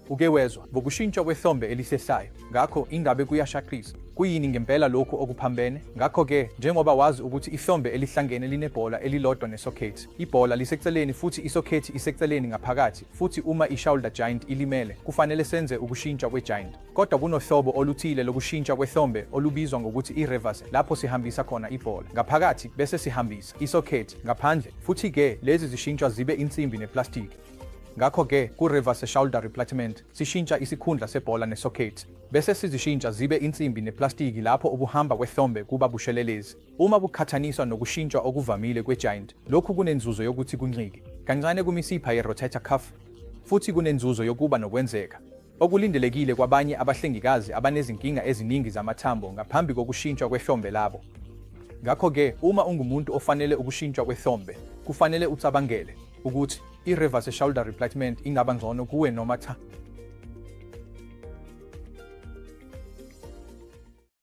Uke wezwa ngokushintshwa kwehlombe elihlehlayo? Ngakho ingabe kuyashaqisa? Kuyini ngempela lokhu okuphambene? Ngakho-ke, njengoba wazi ukuthi ihlombe elihlangene linebhola elilodwa nesokhethi. Ibhola liseceleni futhi isokhethi iseceleni ngaphakathi, futhi uma i-shoulder giant ilimele, kufanele senze ukushintshwa kwe-giant. Kodwa kunohlobo oluthile lokushintshwa kwehlombe olubizwa ngokuthi i-reverse lapho sihambisa khona ibhola ngaphakathi bese sihambisa isokhethi ngaphandle, futhi-ke lezi zishintshwa zibe insimbi neplastiki. Ngakho-ke, ku-reverse shoulder replacement, sishintsha isikhundla sebhola nesokhethi, bese sizishintsha zibe insimbi neplastiki lapho ukuhamba kwehlombe kuba bushelelezi. Uma kuqhathaniswa nokushintshwa okuvamile kwe-giant, lokhu kunenzuzo yokuthi kuncike kancane kumisipha ye-rotator cuff futhi kunenzuzo yokuba nokwenzeka okulindelekile kwabanye abahlengikazi abanezinkinga eziningi zamathambo ngaphambi kokushintshwa kwehlombe labo. Ngakho-ke, uma ungumuntu ofanele ukushintshwa kwehlombe, kufanele ucabangele ukuthi i-reverse shoulder replacement ingaba ngcono kuwe noma cha.